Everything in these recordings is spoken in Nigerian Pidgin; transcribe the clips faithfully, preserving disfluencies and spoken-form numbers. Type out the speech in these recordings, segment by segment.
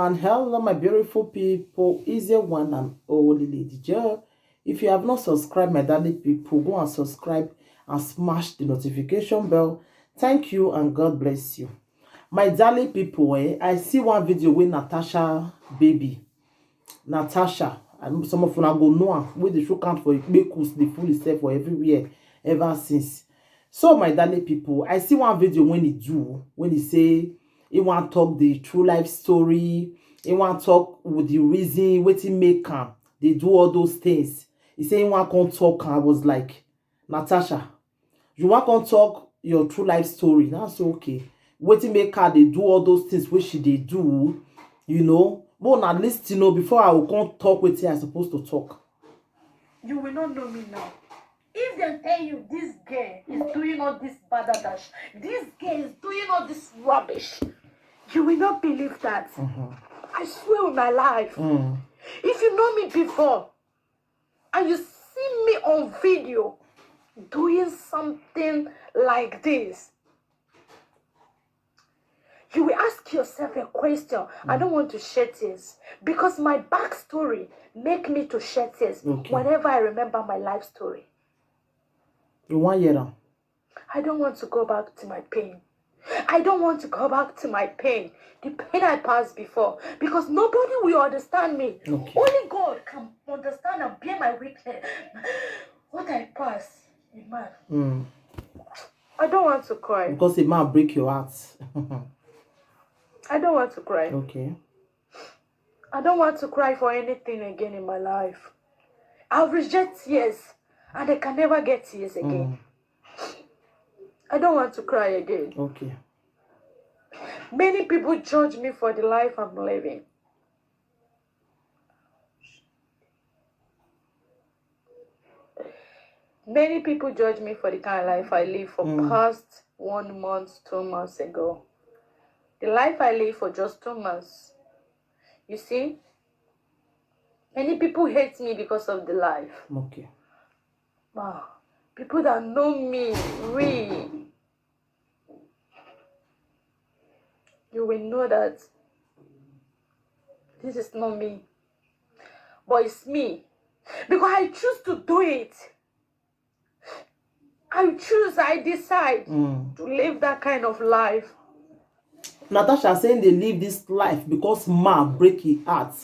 And hello, my beautiful people. Is your one and only Lady Joe. If you have not subscribed, my darling people, go and subscribe and smash the notification bell. Thank you and God bless you. My darling people, eh, I see one video with Natasha Baby. Natasha, and some of una go know am, wey dey show count for Ikpekus, dey full himself for everywhere ever since. So, my darling people, I see one video when he do, when he say he wan talk the true life story, he wan talk with the reason, wetin make am dey do all those things. He say he wan come talk, and I was like, Natasha, you wan come talk your true life story? That's okay. Wetin make her dey do all those things wey she dey do, you know? But na listen o, before I go come talk wetin I suppose to talk. You will not know me now. If dem tell you this girl is doing all this badadash, this girl is doing all this rubbish, you will not believe that. I swear with my life. If you know me before and you see me on video doing something like this, you will ask yourself a question. I don't want to share tears because my backstory make me to shed tears. Okay. Whenever I remember my life story. You wan hear am? I don't want to go back to my pain. I don't want to go back to my pain. The pain I passed before. Because nobody will understand me. Okay. Only God can understand and bear my weakness. What I passed, man. I don't want to cry. Because a man break your heart. I don't want to cry. Okay. I don't want to cry for anything again in my life. I've rejected tears, and I can never get tears again. I don't want to cry again. Okay. Many people judge me for the life I'm living. Many people judge me for the kind of life I live for past one month, two months ago. The life I live for just two months. You see, many people hate me because of the life. Okay. Wow. People that know me, really, you will know that this is not me. But it's me. Because I choose to do it. I choose, I decide to live that kind of life. Natasha saying they live this life because man break his heart.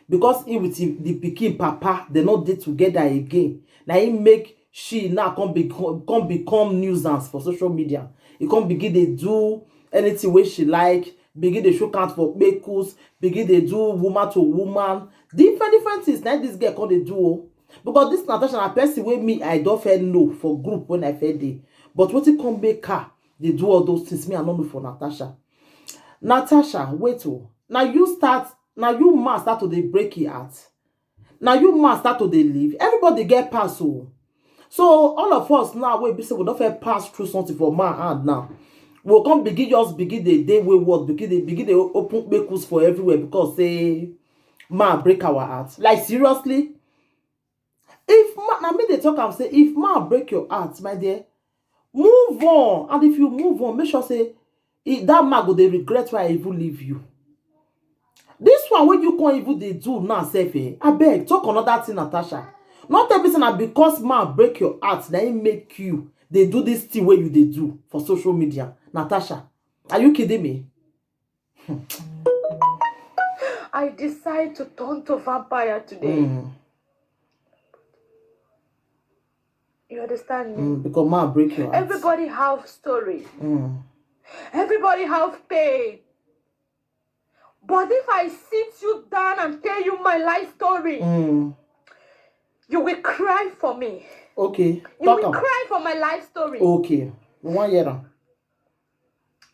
Because he with the pikin papa, they not dey together again. Now he make she now come become, come become nuisance for social media. He come begin dey do anything wey she like, begin dey show count for Ikpekus, begin dey do woman to woman. Different, different things. Now this girl come dey do o. Because this Natasha na person wey me, I don fair know for group when I fair dey. But wetin come make her dey do all those things, me, I no know for Natasha. Natasha, wait o. Now you start, now you man start to dey break it out. Now you man start to dey leave. Everybody get pass o. So all of us now, we be say we don fair pass through something for man hand now. We'll come begin, just begin the day we work, begin the, begin the open Ikpekus for everywhere because say man break our heart. Like, seriously? If man, I mean, they talk and say, if man break your heart, my dear, move on. And if you move on, make sure say, if that man go dey regret why I even leave you. This one wey you come even dey do now sef, eh? Abeg, talk another thing, Natasha. Not everything na because man break your heart, na him make you dey do this thing wey you dey do for social media. Natasha, are you kidding me? I decide to turn to vampire today. You understand me? Because man break your heart. Everybody have story. Everybody have pain. But if I sit you down and tell you my life story, you will cry for me. Okay. You will cry for my life story. Okay. We wan hear am.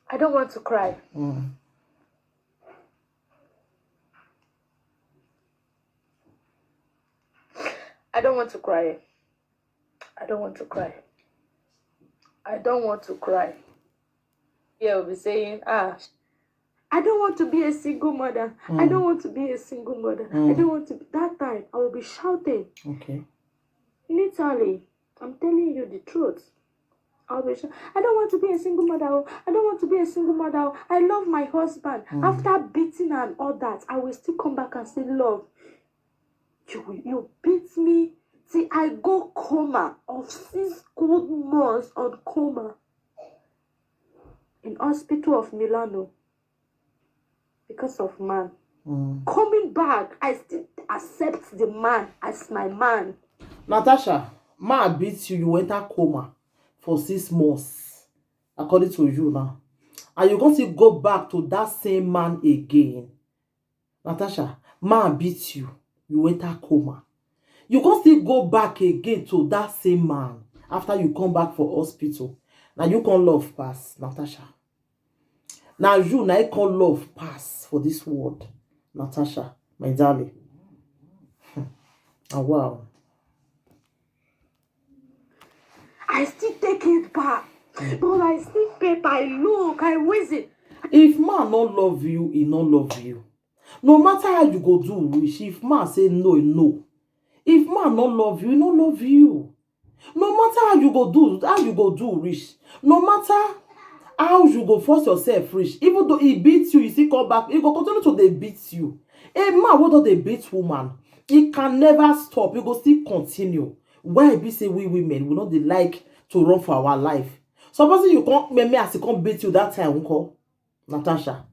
I don't want to cry. I don't want to cry. I don't want to cry. I don't want to cry. Yeah, we'll be saying, ah, I don't want to be a single mother. I don't want to be a single mother. I don't want to. That time, I will be shouting. Okay. Literally, I'm telling you the truth. I'll be sure. I don't want to be a single mother. Oh. I don't want to be a single mother. Oh. I love my husband. Mm. After beating and all that, I will still come back and say, love, you, you beat me till I go coma of six good months on coma in hospital of Milano because of man. Mm. Coming back, I still accept the man as my man. Natasha, man beat you, you enter coma for six months, according to you now. And you gonna still go back to that same man again. Natasha, man beat you, you enter coma. You gonna still go back again to that same man after you come back for hospital. Now you can love pass, Natasha. Now you now you can love pass for this world, Natasha, my darling. Ah, wow. I still take it back. But I still pep, I look, I wizard. If man no love you, he no love you. No matter how you go do reach, if man say no, he no. If man no love you, he no love you. No matter how you go do, how you go do reach. No matter how you go force yourself reach. Even though he beats you, he still come back. He go continue to dey beat you. A man wey don dey beat woman, he can never stop. He go still continue. Why be say we women, we no dey like to run for our life? Suppose you come, me, me as he come beat you that time, uncle Natasha.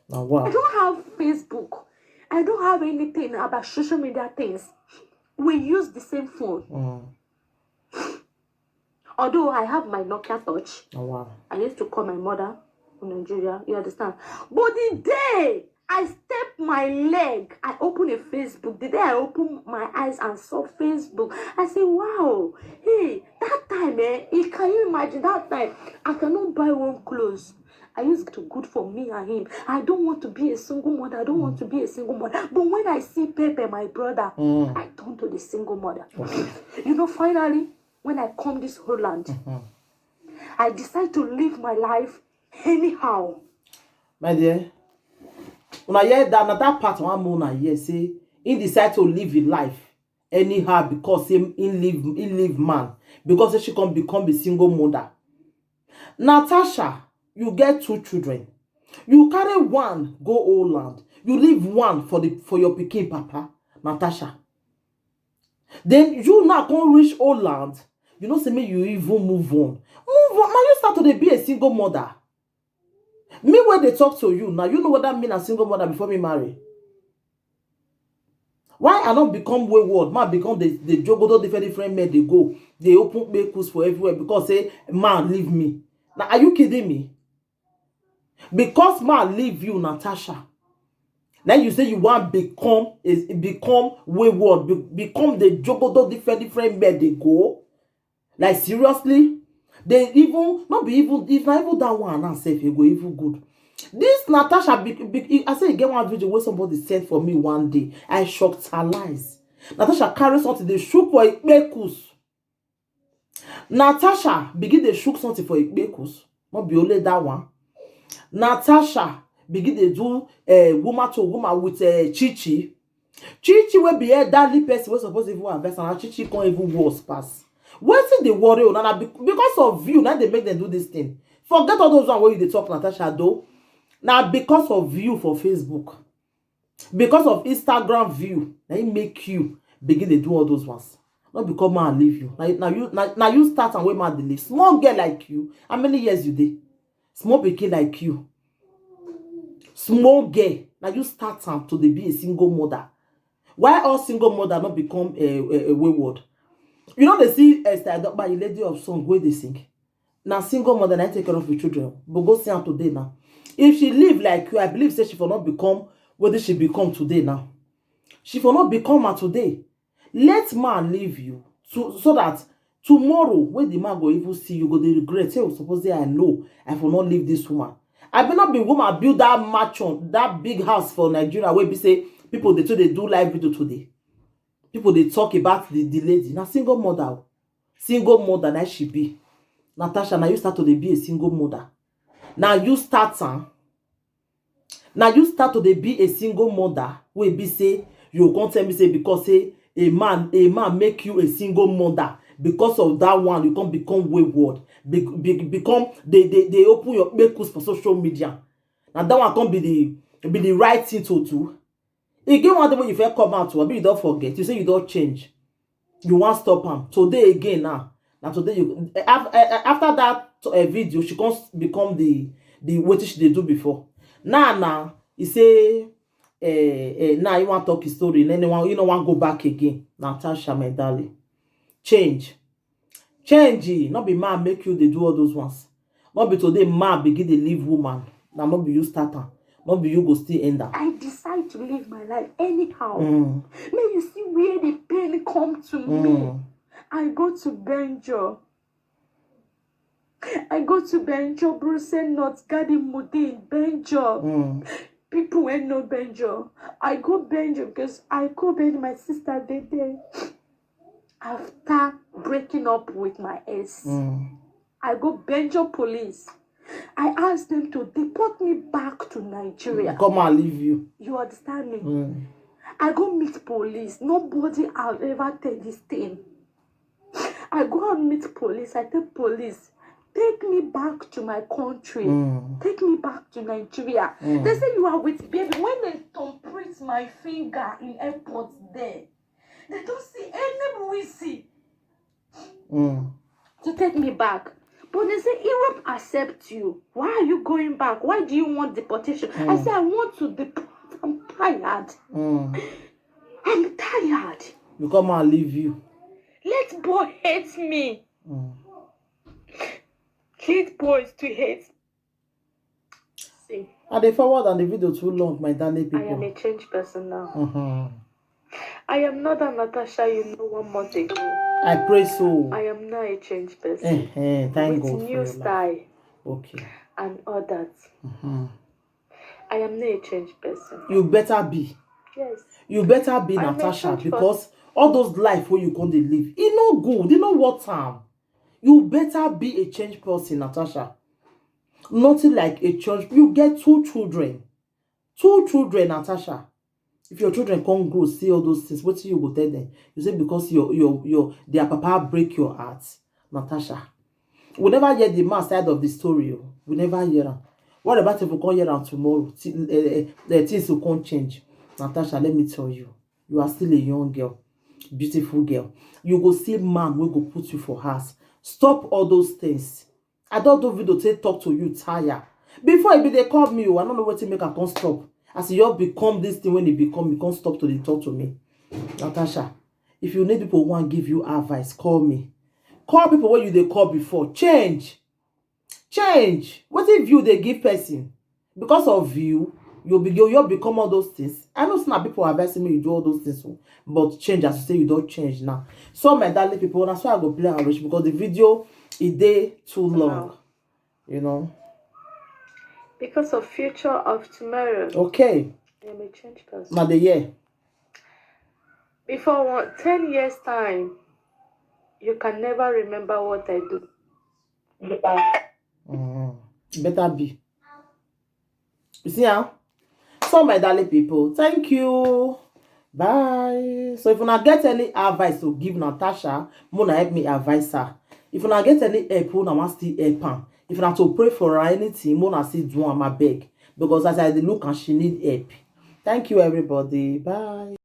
Now I wow. don't have Facebook. I don't have anything about social media things. We use the same phone. Mm. Although I have my Nokia touch, Now wow. I used to call my mother in Nigeria. You understand? But the day I step my leg, I open a Facebook. The day I open my eyes and saw Facebook, I say, wow, hey, that time, eh, eh, can you imagine that time? I cannot buy one clothes. I used to good for me and him. I don't want to be a single mother. I don't want to be a single mother. But when I see Pepe, my brother, Mm. I turn to the single mother. You know, finally, when I come this Holland, I decide to live my life anyhow. My dear, una hear that, na that part one more una hear say he decide to live his life anyhow because him he leave he leave man, because say she come become a single mother. Natasha, you get two children. You carry one go Holland. You leave one for the for your pikin papa, Natasha. Then you now come reach Holland. You know say make you even move on. Move on. Now you start to dey be a single mother. Me wey dey talk to you now, you know what that mean as single mother before me marry. Why I not become wayward? Man become the the jogodo different different men they go. They open kpekus for everywhere because say man leave me. Now are you kidding me? Because man leave you, Natasha. Now you say you want become is become wayward, be, become the jogodo different different men they go. Like seriously, they even not be even if not even that one and self you go even good. This Natasha, be, be, I say you get one video where somebody sent for me one day. I shocked her lies. Natasha carry something they shook for Ikpekus. Natasha begin they shook something for Ikpekus. Not be only that one. Natasha begin they do uh, woman to woman with uh, Chichi. Chichi will be elderly person wey suppose even invest and Chichi can't even worse pass. Wetin dey worry una na bec- because of you na dey make dem do this thing. Forget all those one wey you dey talk, Natasha, though. Na because of you for Facebook, because of Instagram view, na im make you begin dey do all those ones. Not because man leave you. Na na you na, na you start and wey man dey leave. Small girl like you, how many years you dey? Small pikin like you, small girl, na you start am to dey be a single mother. Why all single mother not become a, a, a wayward? You know they see Esther Adokpa, a lady of song where they sing. Now single mother na take care of your children, but go see am today now. If she live like you, I believe say she for not become what did she become today now. She for not become her today. Let man leave you so, so that tomorrow when the man go even see you, go dey regret. Say, oh, suppose say I know, I for not leave this woman. I be not be woman build that mansion, that big house for Nigeria where be say people they too they do live video today. People they talk about the, the lady. Now single mother, oh. Single mother that she be. Natasha, now you start to dey be a single mother. Now you start am. Now you start to dey be a single mother. Wey be say you can't tell me say because say a man a man make you a single mother. Because of that one, you come become wayward, be, be, become they, they, they open your kpekus for social media. Now that one come be the be the right thing to do. Again, one day when you first come out, abi you don't forget. You say you don't change. You want stop am today again now. Now today you af- eh, eh, after that uh, video, she comes become the the what she dey do before. Now now you say eh, eh, now you want talk his story, and then you want you know want go back again. Natasha, my darling, change. Change, eh, no be man make you dey do all those ones. No be today man begin dey leave woman. Na no be you start am. No be you go still end am. I decide to live my life anyhow. Mm. May you see where the pain come to me. Mm. I go to Benjo. I go to Benjo, Brussels North, Garden Mudin, Benjo. Mm. People wey know Benjo. I go Benjo because I go Benjo, my sister dey there. After breaking up with my ex, Mm. I go Benjo police. I ask them to deport me back to Nigeria. Come and leave you. You understand me? Mm. I go meet police. Nobody have ever tell this thing. I go and meet police. I tell police, take me back to my country. Mm. Take me back to Nigeria. Mm. They say you are with baby. When they thumbprint my finger in airport there, they don't see any we see Mm. to take me back. But they say Europe accept you. Why are you going back? Why do you want deportation? I Mm. say I want to deport. I'm tired. Mm. I'm tired. You come and leave you. Let boy hate me. Mm. Let boys to hate. See, I dey forward and the video too long, my darling I am people. a changed person now. Mm-hmm. I am not that Natasha you know one month ago. I pray so. I am now a changed person Eh, eh, thank with God for new your life. style Okay. and all that. Mm-hmm. I am not a changed person. You better be. Yes. You better be I'm a Natasha changed because person. all those life where you come dey live, e no good, e no worth am. You better be a changed person, Natasha. Nothing like a church. You get two children. Two children, Natasha. If your children come grow, see all those things, what you go tell them? You say because your your your their papa break your heart, Natasha. We never hear the man side of the story. Oh. We never hear am. What about if we come hear am tomorrow? Thi- eh, eh, eh, things will come change. Natasha, let me tell you, you are still a young girl, beautiful girl. You go see man wey go put you for house. Stop all those things. I don't do video to talk to you tire. Before e be dey call me, oh, I don't know wetin make I come stop. As you all become this thing when e become, you come stop to dey talk to me. Natasha, if you need people who wan give you advice, call me. Call people wey you dey call before. Change. Change. Wetin view dey give person? Because of view, you be you, you become all those things. I know some people advising me you do all those things, oh, but change as you say you don't change now. So my darling people, that's why I go play and reach because the video e dey too long, Wow. you know. Because of future of tomorrow, Okay, I am a changed person. Now the year. Before one, ten years time, you can never remember what I do. Mm, better be. You see, huh? So my darling people, thank you. Bye. So if una get any advice to give Natasha, Mona help me advise her. If una get any help, Mona wants to help her. If una to pray for her anything, Mona see do am, I beg. Because as I dey look and she need help. Thank you, everybody. Bye.